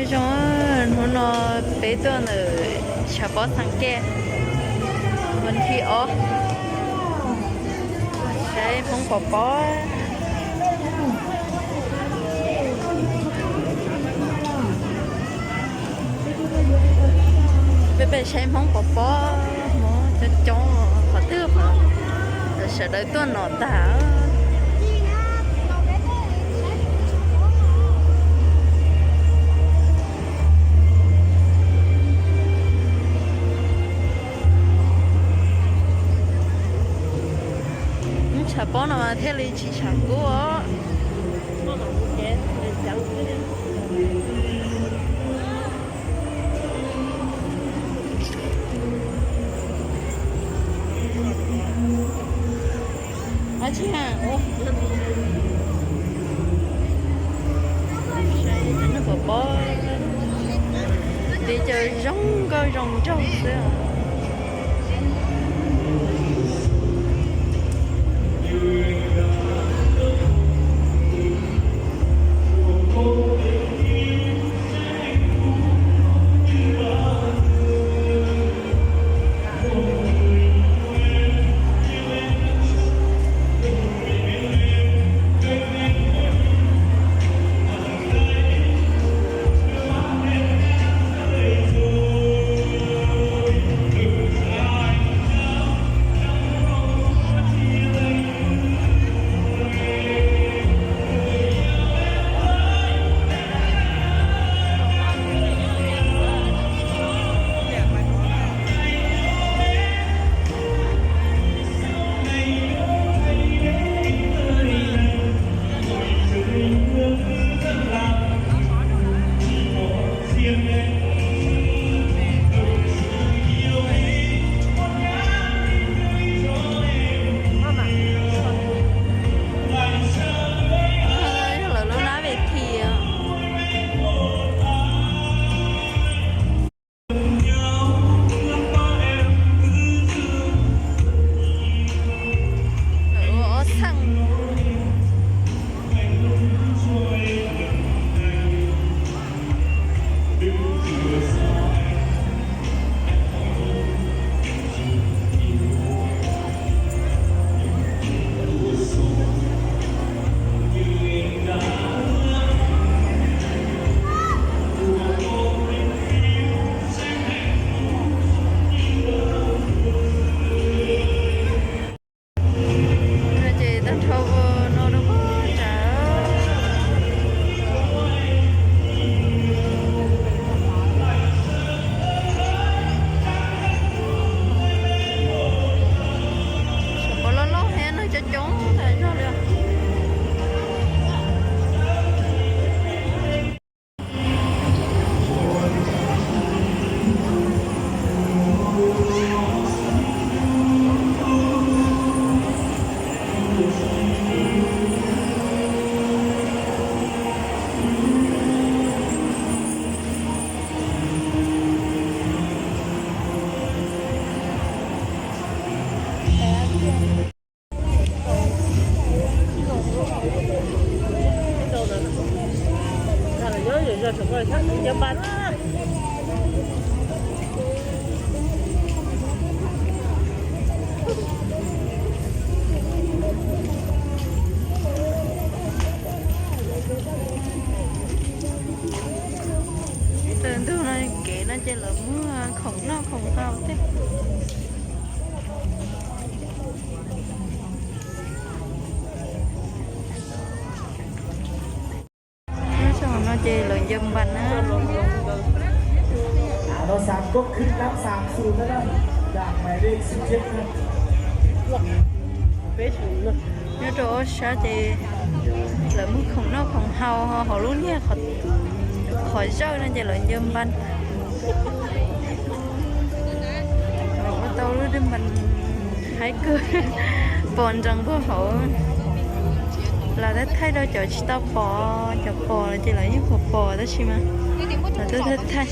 Zoo, hnub no peb tuaj ntawm tshav pob Xeev Kej, vas thib ob, saib Hmoob pov pob. Peb pem saib Hmoob pov pob, Hmoob coob coob, qhov twg qhov sawv daws tuaj no tag. Tshav pob no mas thiaj li tsis tshav kub os. Ab tsi ha, pov pob, li cas zoo nkauj zoo nraug xwb. Lawv lub nab ve thi. Lawv ua ob txheej. No ces tag nrho no rau pem tsam pov loj loj thiab neeg coob coob tas zog li. Tsaus ntuj no kev no ces lawv muag khoom noj khoom haus thiab. Nyob rau hauv no ces lawv ncaws npas na. Nyob rau ob sab ces lawv muag khoom noj khoom haus hauv lub niag qhov zawj no ces lawv ncaws npas. Ua tau lub ncaws npas haib kawg, pos ntsees puag hauv. Lawv thaij thaij rau cov tsis tau pos, cov pos lawm ces lawv yeej pos pos tab sis mas lawv twb thaij thaij.